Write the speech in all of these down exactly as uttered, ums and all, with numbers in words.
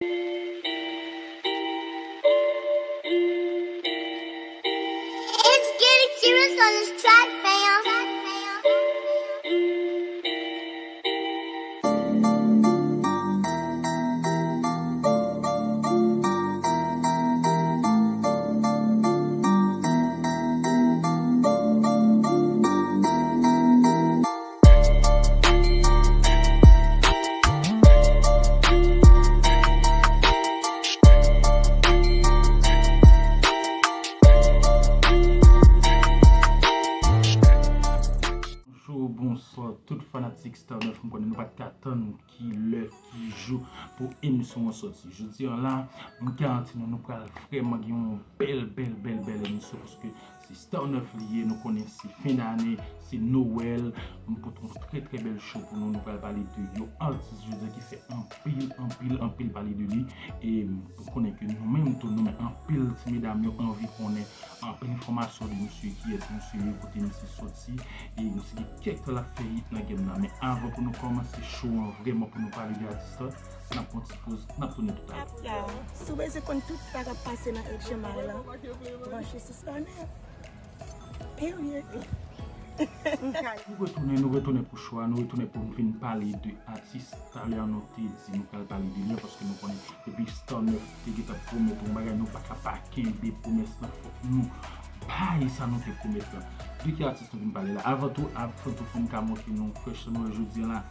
It's getting serious on this track, fam. Bonjou, bonswa, tout fanatik Star Neuf, m konnen nou pa t ka tann ki lè, ki jou pou emisyon an sòti. Jodi an la, m garanti nou, nou pral vrèman gen yon bèl, bèl, bèl, bèl emisyon, paske se Star Neuf li ye, nou konnen se fen dane, se Nowèl, m pote yon trè, trè bèl show pou nou, nou pral pale de yon atis jodi an ki fè anpil, anpil, anpil pale de li, e m konnen ke nou menm tou, nou menm anpil ti medam yo anvi konnen anpil enfòmasyon de misye, kiyès misye ye, kote misye soti, e misye gen kèk tan l ap fè hit nan game nan. Men avan pou nou kòmanse show an vrèman, pou nou pale de atis la, n ap pran ti poz, n ap tounen toutalè. Ya, si w bezwen konn tout sa k ap pase nan H M I la, branche sou Star Neuf. Period. Nou retounen, nou retounen pou show a, nou retounen pou n vin pale de atis. Talè a nou te di nou pral pale de li an, paske nou konnen depi Star Neuf te gentan pwomèt yon bagay, nou pa ka pa kenbe pwomès lan, fòk nou bay sa nou te pwomèt lan. De ki atis nou vin pale la? Avan tou, avan tou, fò m ka montre nou fresh nou jodi an la.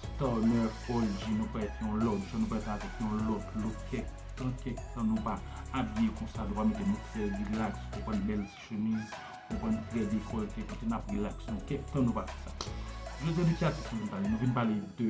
Star Neuf, O G, nou parèt yon lòt jan, nou parèt avèk yon lòt look, kèk tan, kèk tan nou pa abiye konsa, nou pa mete nou trè relax, ou konprann, bèl ti chemiz, ou konprann, trè dekòlte, kote n ap relax nou, kèk tan nou pa fè sa. Jodi an de ki atis nou vin pale? Nou vin pale de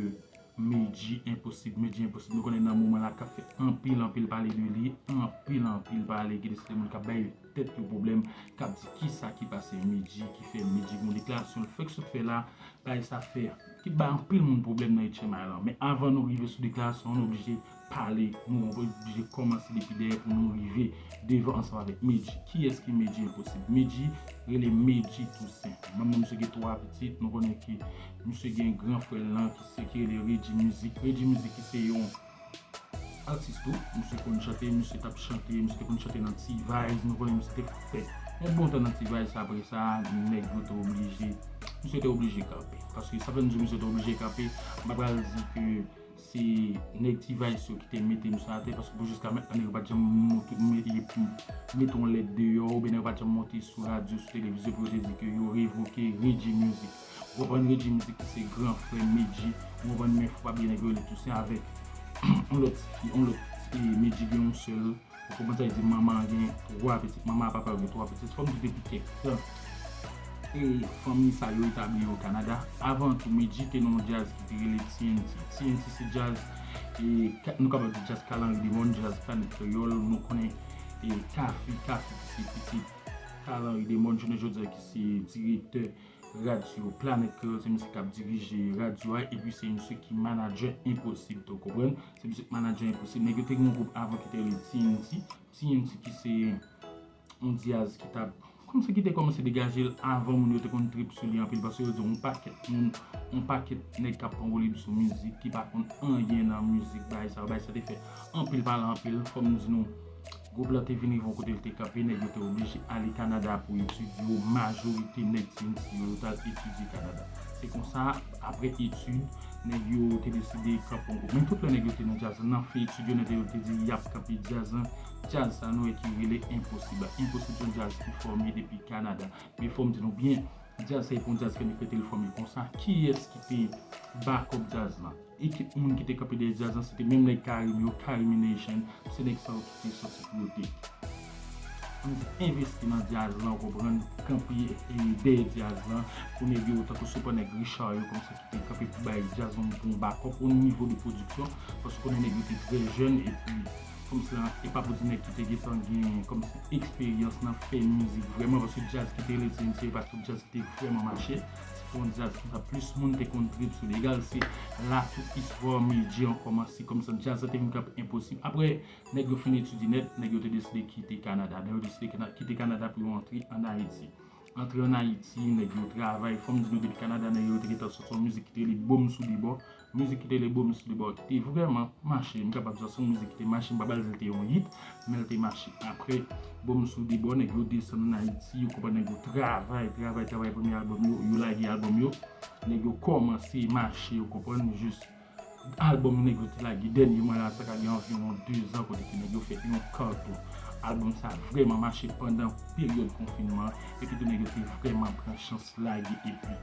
Medjy Enposib, Medjy Enposib. Nou konnen nan moman la k ap fè anpil, anpil pale de li, anpil, anpil pale, gen de seri moun k ap bay tèt yo pwoblèm, k ap di kisa ki pase Medjy, ki fè Medjy gen yon deklarasyon l fèk sot fè la, bagay sa fè, ki bay anpil moun pwoblèm nan H M I lan. Men avan nou rive sou deklarasyon an, nou oblije pale, nou oblije kòmanse depi dèyè pou nou rive devan ansanm avèk Medjy. Kiyès ki Medjy Enposib? Medjy rele Medjy Toussaint. Menm nan misye gen twa pitit, nou konnen ke misye gen gran frè l lan ki se ki rele Reggie Music. Reggie Music ki se yon atis tou, misye konn chante, misye t ap chante, misye te konn chante nan T-Vice, nou konnen misye te fè yon bon tan nan T-Vice, apre sa, nèg yo te oblije, misye te oblije kanpe. Paske sa fè m di misye te oblije kanpe, m pa pral di ke se nèg T-Vice yo ki te mete misye atè, paske pou jiska mentnan nèg yo pa t janm monte, mete, mete yon lèt deyò, oubyen nèg yo pa t janm monte sou radyo, sou televizyon pou yo te di ke yo revoke Reggie Music. Ou konprann, Reggie Music ki se gran frè Medjy, ou konprann, men fò pa bliye nèg yo rele Toussaint avèk yon lòt fi, yon lòt, e, Medjy gen yon sèl. Ou konprann sa, li di manman an gen twa pitit, manman ak papa yo gen twa pitit. Fò m di depi kèk tan, e, fanmi sa yo etabli yo Kanada. Avan tou, Medjy te nan yon djaz ki te rele T N T. T N T se djaz, e, ka, nou kapab di djaz Carl Henry Demond, djaz Planet Kreyòl, nou konnen, e, Kafi, Kafi ki se pitit Carl Henry Demond, jounen jodi a ki se direktè radyo Planet Kreyòl, se misye k ap dirije radyo a, epi se misye ki manadjè Enposib tou, konprann? Se misye k manadjè Enposib. Nèg yo te gen yon gwoup avan ki te rele T N T. T N T ki se yon djaz ki t ap, kòmsi ki te kòmanse degaje l avan moun yo te konn trip sou li anpil, paske yo di yon pakèt moun, yon pakèt nèg k ap pran bolib sou mizik, ki pa konn anyen nan mizik, bagay sa yo, bagay sa te fè anpil pale anpil. Fò m di nou, gwoup la te vin rive yon kote l te kanpe, nèg yo te oblije ale Kanada pou etid yo, majorite nèg T N T yo, yo t al etidye Kanada. Se konsa, apre etid, nèg yo te deside kanpe yon gwoup. Men tout lè nèg yo te nan djaz la, nan fen etid yo, nèg yo te di y ap kanpe djaz la, djaz sa nou wè ki rele Enposib la. Enposib se yon djaz ki fòme depi Kanada. Men fò m di nou byen, djaz sa e pa yon djaz ke nèg rete l fòme konsa. Kiyès ki te bakòp djaz la? Ekip moun ki te kanpe dèyè djaz la, se te menm nèg Karim yo, Karimi Nation, se nèg sa yo ki te sòti pou yo te, ann di, envesti nan djaz la, ou konprann, kanpe, e, dèyè djaz la, pou nèg yo, tankou si w pran nèg Richard yo, kòmsi ki te kanpe pou bay djaz la yon bon bakòp o nivo de pwodiksyon, paske w konnen nèg yo te trè jèn, epi kòmsi la, e pa pou di nèg ki te gentan gen kòmsi eksperyans nan fè mizik vrèman, paske djaz ki te rele T N T, se pa tout djaz ki te vrèman mache. Se te yon djaz konsa, plis moun te konn trip sou li. Egal, se la tout istwa Medjy an kòmanse, kòmsi djaz la te vin kanpe Enposib. Apre, nèg yo fin etidye nèt, nèg yo te deside kite Kanada. Nèg yo deside kana-, kite Kanada pou yo antre ann Ayiti. Antre ann Ayiti, nèg yo travay. Fò m di nou, depi Kanada, nèg yo te gentan sòti yon mizik ki te rele Bonm sou de bò. Mizik ki te rele Bòm sou de bò ki te vrèman mache. M kapab di w se yon mizik ki te mache, m pa pral di l te yon hit, men l te mache. Apre Bòm sou de bò, nèg yo desann ann Ayiti, ou konprann, nèg yo travay, travay, travay premye albòm yo, yo lage albòm yo, nèg yo kòmanse mache, ou konprann, jis albòm nèg yo te lage dènyèman la, sa ka gen anviwon de zan, kote ke nèg yo fè yon karton. Albòm sa vrèman mache pandan peryòd konfinman, epi tou nèg yo te vrèman pran chans lage, epi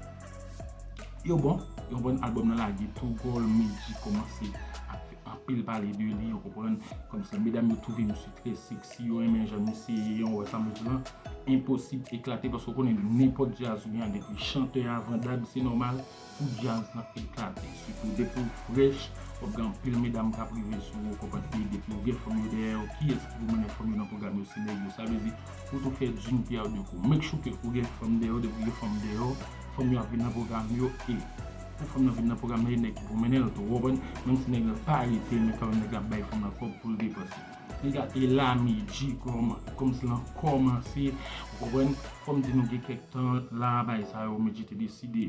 yo bon, yo bon, albòm nan lage tou gòl, Medjy kòmanse ap fè anpil pale de li, ou konprann, kòmsi medam yo twouve misye trè seksi, yo renmen jan misye ye, ou wè sa m vle di w lan, enposib eklate, paske w konnen nenpòt djaz ou gen depi chantè a, vandab, se nòmal pou djaz lan eklate. Sitou depi w frèch, w ap gen anpil medam k ap rive sou ou, ou konprann, e depi w gen fanm yo dèyè w, kiyès ki pou mennen fanm yo nan pwogram yo? Se nèg yo. Sa vle di, ou tou fè d'une pierre deux coups. Make sure ke ou gen fanm dèyè w, depi w gen fanm dèyè w, fanm yo ap vin nan pwogram yo, e pou fanm nan vin nan pwogram nan, e nèg ki pou mennen l tou, ou konprann? Menm si nèg lan pa rete, men kanmenm nèg la ap bay fanm nan kòb pou l depanse. Nèg la, e la Medjy kòm, kòmsi l an kòmanse, ou konprann? Fò m di nou gen kèk tan la, bagay sa yo, Medjy te deside.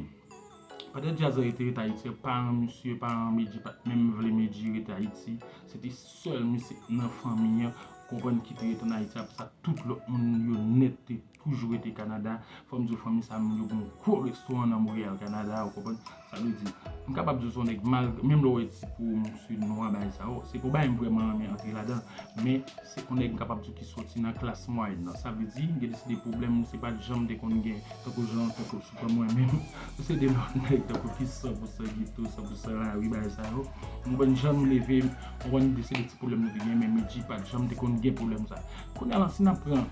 Pandan djaz la te ret Ayiti, paran misye, paran Medjy pa t menm vle Medjy ret Ayiti. Se te sèl misye nan fanmi an, ou konprann, ki te ret ann Ayiti. Apre sa, tout lòt moun yo nèt te toujou rete Kanada. Fò m di w, fanmi sa menm yo gen yon gwo restoran nan Monreyal, Kanada, ou konprann? Sa vle di, m kapab di w se yon nèg mal, menm lè w wè ti po misye nwa, bagay sa yo, se pa yon bagay m vrèman renmen antre ladan, men se yon nèg m kapab di w ki soti nan klas mwayèn nan. Sa vle di, gen de, se de pwoblèm, se pa t janm te konn gen, tankou jan, tankou, sitou mwen menm, se de lòt nèg, tankou ki san pou san geto, san pou san lari, bagay sa yo. M konprann jan nou leve, m konprann de se de ti pwoblèm nou te gen, men Medjy pa t janm te konn gen pwoblèm sa. Kounye a la, si n ap pran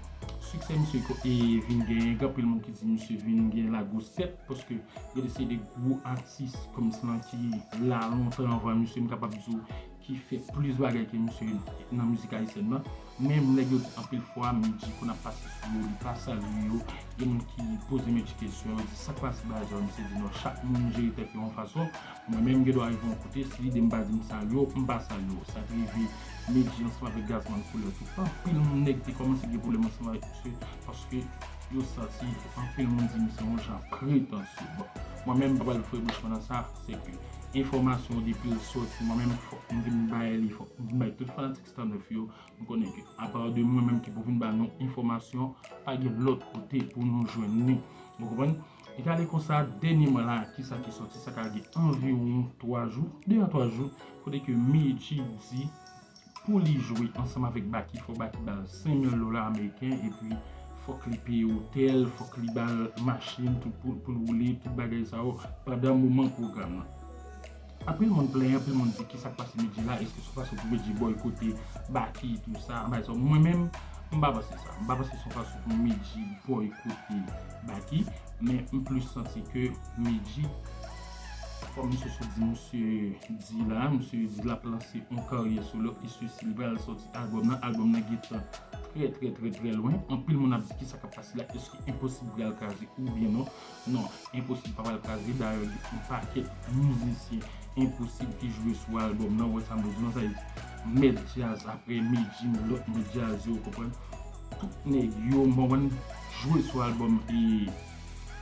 siksè misye ko-, e vin genyen, gen anpil moun ki di misye vin gen lagwostèt, paske gen de se de gwo atis kòmsi lan ki la lontan anvan misye, m kapab di w, ki fè plis bagay ke misye nan mizik ayisyèn nan. Men nèg yo di anpil fwa, Medjy konn ap pase sou yo, li pa salye yo. Gen moun ki poze Medjy kesyon, yo di, "Sa k pase bagay sa yo?" Misye di, "Non, chak moun jere tèt yo yon fason." Mwen menm, gen dwa rive yon kote, si lide m pa di m salye w, m pa salye w. Sa te rive Medjy ansanm avèk Gazman Koulè tou. Anpil moun nèg te kòmanse gen pwoblèm ansanm avèk misye, paske yo santi anpil moun di misye yon jan pretansye. Bon, mwen menm, m pa pral foure bouch mwen nan sa, se ke enfòmasyon depi l soti, mwen menm, fòk m vin bay li, fòk m vin bay tout fanatik Star nèf yo, nou konnen ke apa de mwen menm ki pou vin ba nou enfòmasyon, pa gen lòt kote pou nou jwenn li. Ou konprann? E gade konsa, dènyèman la, kisa ki soti, sa ka gen anviwon twa jou, de a twa jou, kote ke Medjy di pou li jwe ansanm avèk Baky, fò Baky ba l senk mil dola ameriken, epi fòk li peye otèl, fòk li ba l machin, tout pou, pou l woule, tout bagay sa yo, pandan moman pwogram nan. Anpil moun plenyen, anpil moun di, "Kisa k pase Medjy la? Èske se yon fason pou Medjy bòykote Baky, tou sa?" Bagay sa, mwen menm, m pa panse sa. M pa panse se yon fason pou Medjy bòykote Baky, men m plis santi ke Medjy, kòm misye sot di, misye di la, misye di l ap lanse yon karyè solo, e sesi, li pral soti albòm nan, albòm nan gentan trè, trè, trè, trè lwen. Anpil moun ap di, "Kisa k ap pase la? Èske Enposib pral kraze oubyen non?" Non, Enposib pa pral kraze. Dayè, gen yon pakèt mizisyen Enposib ki jwe sou albòm nan, ou wè sa m vle di, non, sa vle di, mèt djaz, apre Medjy, lòt mèt djaz yo, ou konprann? Tout nèg yo, m konprann, jwe sou albòm, e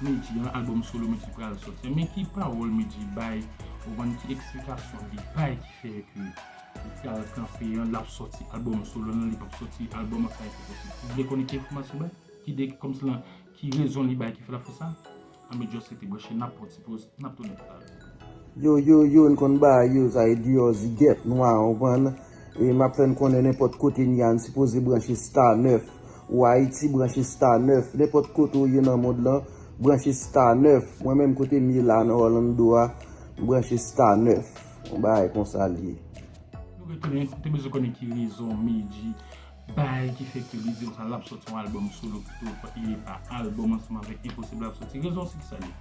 Medjy an, albòm solo Medjy pral soti. Men ki pawòl Medjy bay, ou konprann, ki eksplikasyon li bay ki fè ke li pral kanpe an, l ap soti albòm solo l lan, li p ap soti albòm an, sa Enposib. Ou vle konnen ki enfòmasyon bay? Ki de, kòmsi lan, ki rezon li bay ki fè l ap fè sa? Anben, just rete branche, n ap pran ti poz, n ap tounen talè. Yo, yo, yo, n konn bagay yo, sa e deyò zigèt nwa, ou konprann? E m ap fè n konnen nenpòt kote n ye a, n sipoze branche Star nèf. Ou Ayiti, branche Star nèf. Nenpòt kote w ye nan mond lan, branche Star nèf. Mwen menm kote m ye la nan Orlando a, m branche Star nèf. Yon bagay konsa l ye. Nou retounen, nou te bezwen konnen ki rezon Medjy bay ki fè ke li di konsa l ap sòti yon albòm solo pito, e pa albòm ansanm avèk Enposib l ap sòti. Rezon se ki sa l ye?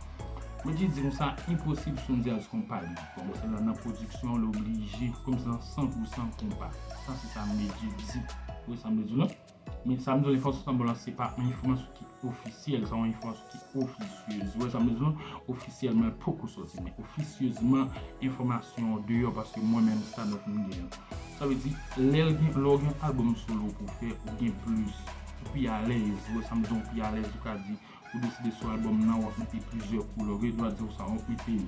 Medjy di konsa, Enposib se yon djaz konpa li. Bon, se nan, nan pwodiksyon, l oblije, kòmsi nan san pou san konpa. Sa se sa Medjy di. Ou wè sa m vle di w lan? Men sa m di w, enfòmasyon sa m ba w lan, se pa yon enfòmasyon ki ofisyèl, sa yon enfòmasyon ki ofisyez. Ou wè sa m vle di w lan? Ofisyèlman, l poko sòti, men ofisyezman, enfòmasyon an deyò, paske mwen menm, Star nèf m gen. Sa vle di, lè l gen, lè w gen albòm solo pou w fè, ou gen plis, ou pi alèz. Ou wè sa m di w, ou pi alèz, ou ka di, ou deside sou albòm nan, w ap mete plizyè koulè. Ou gen dwa di w sa, w ap mete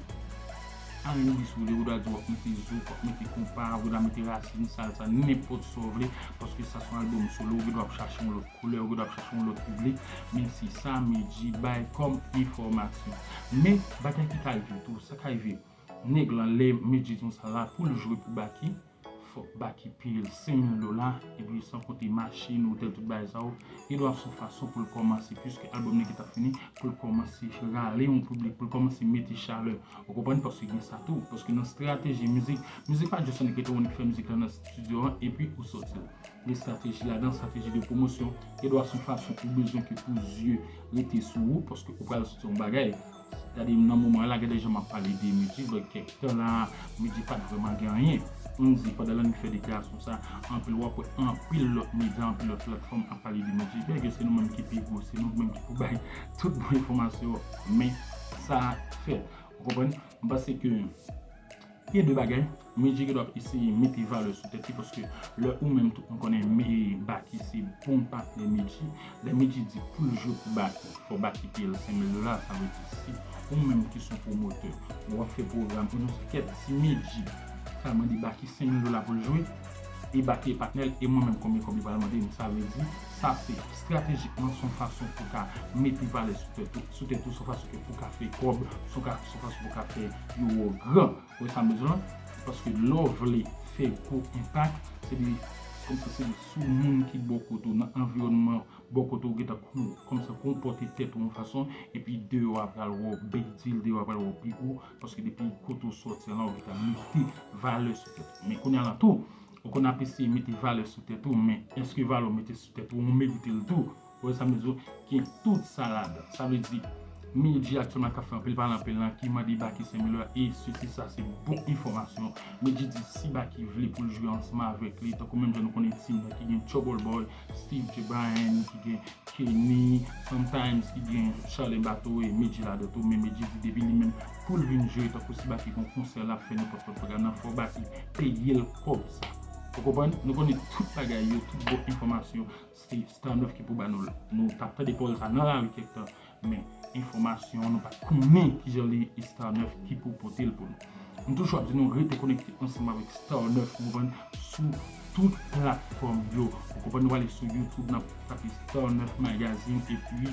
R and B si w vle, ou dwa di w ap mete zouk, w ap mete konpa, ou dwa mete rasin, salsa, nenpòt sa w vle, paske sa se yon albòm solo, ou dwa ap chache yon lòt koulè, ou dwa ap chache yon lòt piblik, men se sa Medjy bay kòm enfòmasyon. Men, bagay ki ka rive tou, sa ka rive, nèg lan lè Medjy di konsa la pou l jwe pou Baky, fòk Baky peye l senk mil dola, epi san konte machin, otèl, tout bagay sa yo, gen dwa se yon fason pou l kòmanse, piske albòm nan gentan fini, pou l kòmanse rale yon piblik, pou l kòmanse mete chalè. Ou konprann? Paske gen sa tou, paske nan estrateji mizik, mizik pa just annik rete ou annik fè mizik lan nan estidyo an, epi ou sòti l. Gen estrateji ladan, estrateji de pwomosyon, gen dwa se yon fason ou bezwen ke pou zye rete sou ou, paske ou pral sòti yon bagay. Gade nan moman la, gade jan m ap pale de Medjy, bon, kèk tan la, Medjy pa t vrèman gen anyen. M di, pandan l annik fè deklarasyon sa, anpil w ap wè, anpil lòt medya, anpil lòt platfòm ap pale de Medjy. Bèl ke se nou menm ki pi gwo, se nou menm ki pou bay tout bon enfòmasyon, men sa fèt. Ou konprann? M panse ke gen de bagay, Medjy gen dwa ap eseye mete valè sou tèt li, paske lè ou menm tout moun konnen Baky se bon patnè Medjy, lè Medjy di pou l jwe pou Baky, fò Baky peye l senk mil dola, sa vle di si ou menm ki se yon pwomotè, w ap fè pwogram, ou di kèt, si Medjy ta mande Baky senk mil dola pou l jwe, e Baky e patnè l, e mwen menm konbyen kòb li pral mande m, sa vle di, sa se estratejikman se yon fason pou ka mete valè sou tèt ou, sou tèt ou, se yon fason ke pou ka fè kòb, se yon ka- se yon fason pou ka fè yo gran. Ou wè sa m bezwen lan? Paske lè w vle fè gwo enpak, se de, kòmsi se sou moun ki bò kote w, nan anviwònman bò kote w gentan kon- kòmsi konpòte tèt ou yon fason, epi deyò a pral wè w big deal, deyò a pral wè w pi gwo, paske depi kote w sòti an la, ou gentan mete valè sou tèt ou. Men kounye a la tou, ou konn ap eseye mete valè sou tèt ou, men èske valè w mete sou tèt ou, ou merite l tou? Ou wè sa m bezwen? Gen tout sa ladan. Sa vle di, Medjy aktyèlman ka fè anpil pale anpil lan, ki mande Baky senk mil dola, e sesi sa se bon enfòmasyon. Medjy di si Baky vle pou l jwe ansanm avèk li, tankou menm jan nou konnen team nan ki gen Trouble Boy, Steve J. Bryan, ki gen Kenny, sometimes ki gen Charlene Bato e Medjy ladan tou, men Medjy di depi li menm pou l vin jwe, tankou si Baky gon konsè l ap fè nenpòt lòt pwogram nan, fò Baky peye l kòb sa. Ou konprann? Nou konnen tout bagay yo, tout bon enfòmasyon, se Star nèf ki pou ba nou l. Nou t ap tande pawòl sa nan lari kèk tan, men enfòmasyon, nou pa t konnen kijan li e Star nèf ki pou pote l pou nou. M toujou ap di nou rete konekte ansanm avèk Star nèf, ou konprann, sou tout platfòm yo. Ou konprann, nou ale sou YouTube, n ap tape Star nèf Magazine, epi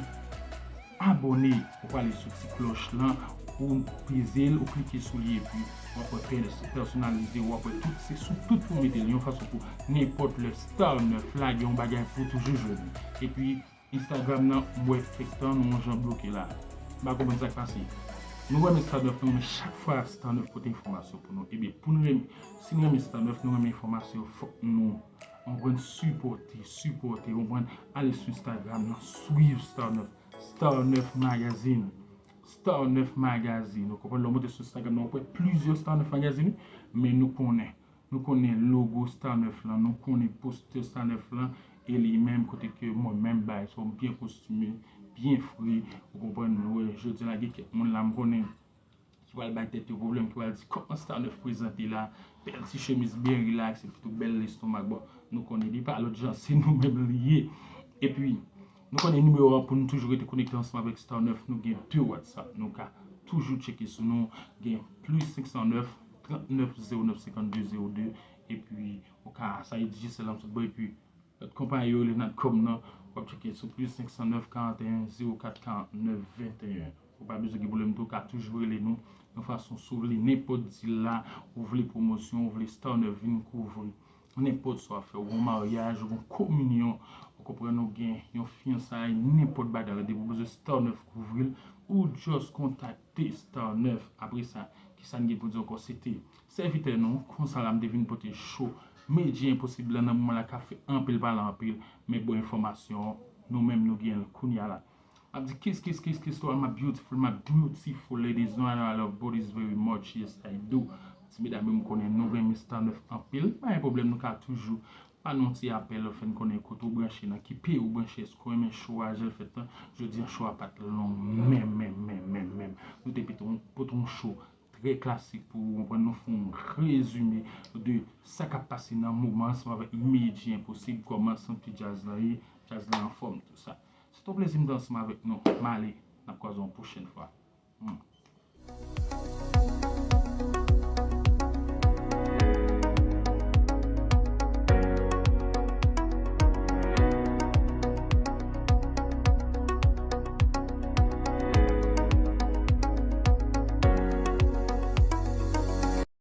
abòne, ou prale sou ti klòch lan, ou peze l, ou klike sou li, epi w ap wè pè- pèsonalize, w ap wè tout, se sou tout pou mete l, yon fason pou nenpòt lè Star nèf lage yon bagay pou toujou jwenn li. Epi Instagram nan, m wè kèk tan nou yon jan bloke la. M pa konprann sa k pase. Nou renmen Star nèf, nou renmen chak fwa Star nèf pote enfòmasyon pou nou. Ebyen, pou nou renmen, si nou renmen Star nèf, nou renmen enfòmasyon, fòk nou, ou konprann, sipòte, sipòte, ou konprann, ale sou Instagram nan, swiv Star nèf. Star nèf Magazine. Star nèf Magazine. Ou konprann, lè w monte sou Instagram nan, w ap wè plizyè Star nèf Magazine, men nou konnen. Nou konnen logo Star nèf lan, nou konnen postè Star nèf lan, e li menm kote ke mwen menm bay, so m byen kostime, byen fre, ou konprann, nou wè, jodi a la gen kèk moun la m konnen ki pral bay tèt yo pwoblèm, ki pral di kòman Star nèf prezante la, bèl ti chemiz byen rilaks, epi tou bèl lestomak, bon, nou konnen li pa lòt jan, se nou menm li ye. Epi, nou konnen nimewo a pou nou toujou rete konekte ansanm avèk Star nèf, nou gen de WhatsApp, nou ka toujou tcheke sou nou, gen plis senk san nèf, trant nèf, zewo nèf, senkannde, zewo de, epi ou ka, sa e Digicel la, m sot bò, epi lòt konpayi yo, le Natcom nan, w ap tcheke sou plis senk san nèf, karanteyen, zewo kat, karantnèf, venteyen. Ou pa bezwen gen pwoblèm tou, ou ka toujou rele nou yon fason si w vle nenpòt deal la, ou vle pwomosyon, ou vle Star nèf vin kouvri nenpòt sa w ap fè, ou gon maryaj, ou gon kominyon, ou konprann, ou gen yon fiyansay, nenpòt bagay la, depi w bezwen Star nèf kouvri l, ou just kontakte Star nèf. Apre sa, kisa n gen pou di ankò? Se te sèvitè nou, konsa la m te vin pote cho Medjy Enposib lan nan moman la k ap fè anpil pale anpil, men bon enfòmasyon, nou menm nou gen l kounye a la. Ap di kiss, kiss, kiss, kiss to all my beautiful, my beautiful ladies. No, I know I love bodies very much, yes I do. Ti medam yo, m konnen nou renmen Star nèf anpil, pa gen pwoblèm, nou ka toujou ba nou ti apèl, fè n konnen kote w branche, nan ki peyi w branche, èske w renmen cho a jan l fèt lan. Jodi a cho a pa t long menm, menm, menm, menm, menm. Nou te pote yon, pote yon cho trè klasik pou ou, konprann, nou fè yon rezime de sa k ap pase nan moman ansanm avèk Medjy Enposib, kòman santi djaz lan ye, djaz lan anfòm, tou sa. Se te yon plezi m te ansanm avèk nou. M ale, n ap kwaze yon pwochèn fwa. Hmm.